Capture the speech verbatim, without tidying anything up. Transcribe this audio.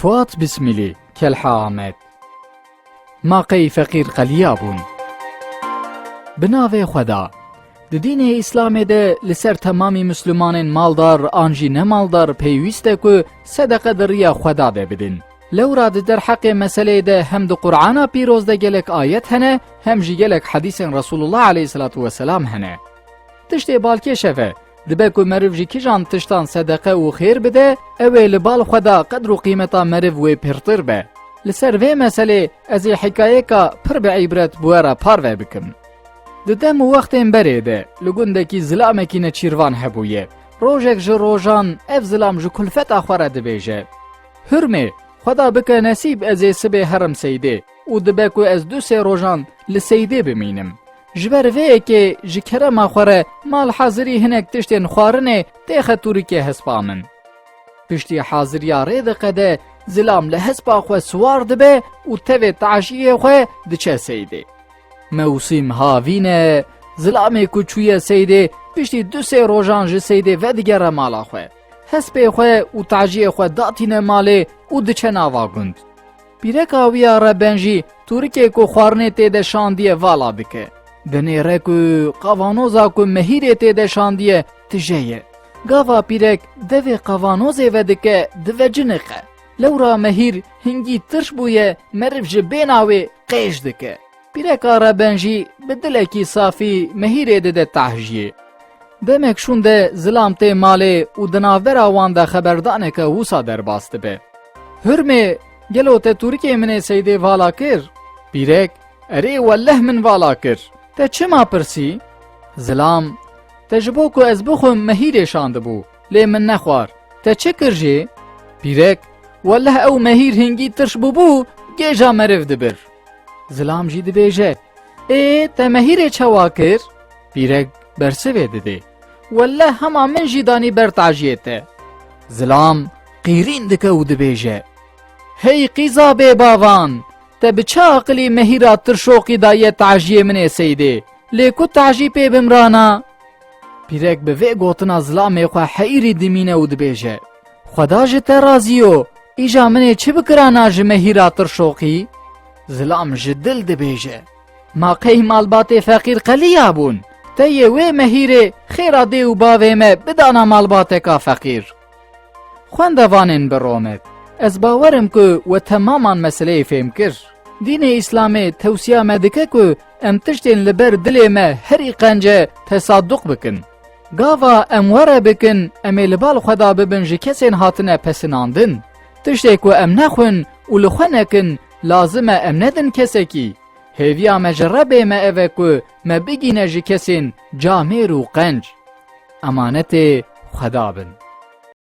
Fuat Bismilî, Kelha Amed. Ma qey feqîr qeliya bûn. Bi navê Xweda. Di dînê Îslamê de li ser temamî Mislimanên maldar an jî nemaldar pêwîst e ku sedeqe di riya Xweda de bidin. Lewra di derheqê meseleyê de hem di Qur'ana Pîroz de gelek ayet hene, hem jî gelek hedîsên Resulullah aleyhisselatu vesselam hene. Tiştê balkêş ev e, dibe ku meriv ji kîjan tiştan sedeqe û xêr bide, ew ê li bal xwe de qedr û qîmeta meriv wê pirtir be. Li ser vê meselê ez ê hikayeka pir bi îbret bi we re parve bikim. Di dem û wextên berê de li gundekî zilamekî neçîrvan hebûye. Rojek ji rojan ev zilam ji kulfeta xwe re dibêje: Hurmê, Xweda bike nesîb ez ê sibê herim seydê û dibe ku ez du sê rojan li seydê bimînim. Ji ber vê yekê ji kerema xwe re mal hazirî hinek tiştên xwarinê têxe tûrikê hespa min. Piştî haziriya rê diqede, zilam li hespa xwe siwar dibe û tevê taciyê xwe diçe seydê. Mewsîm havîn e, zilamê ku çûye seydê, piştî du sê rojan ji seydê vedigere mala xwe. Hespê xwe û taciyê xwe datîne malê û diçe nava gund. Pîreka wî ya reben jî tûrikê ku xwarinê tê de şandiye vala dike. Dinêre ku qavanoza ku mehîrê tê de şandiye tije ye. Gava pîrek devê qavanozê vedike, diveciniqe. Lewra mehîr hingî tirş bûye, meriv ji bêhna wê qêj dike. Pîreka reben jî bi dilekî safî mehîrê dide tahjiyê. Demek şûnde zilam tê malê û di navbera wan de xeberdaneke wisa derbas dibe: Hurmê, gelo te tûrikê min ê seydê vala kir? Pîrek: Erê, welleh min vala kir. Te çima pirsî? Zilam: Te ji bo ku ez bixwim mehîrê şandibû, lê min nexwar. Te çi kir jê? Pîrek: Welleh ew mehîr hingî tirş bûbû, gêja meriv dibir. Zilam jî dibêje: Ê, te mehîrê çawa kir? Pîrek bersivê didê: Welleh hema min jî danî ber taciyê te. Zilam qîrîn dike û dibêje: Hey qîza bêbavan! Te bi çi aqilî mehîra tirşoqî daye taciyê min ê seydê? Lê ku tacî pê bimrana? Pîrek bi vê gotina zilamê xwe heyirî dimîne û dibêje: Xweda ji te razî yo, îja min ê çi bikirana ji mehîra tirşoqî? Zilam ji dil dibêje: Ma qey malbatê feqîr qeliya bûn? Te yê wê mehîrê xêra dê û bavê me bidana malbateka feqîr. Xwendevanên bi romet, ez bawer im ku we temaman meseleyê fêm kir. Dînê Îslamê tewsiya me dike ku em tiştên li ber dilê me herî qenc e tesaduq bikin. Gava em were bikin, em ê li bal xwe da bibin ji kesên hatine pesinandin. Tiştê ku em nexwin û li xwe nekin, lazim e em nedin kesekî. Hêviya me ji Rebê me ev e ku me bigîne ji kesên camêr û qenc. Emanetê Xweda bin.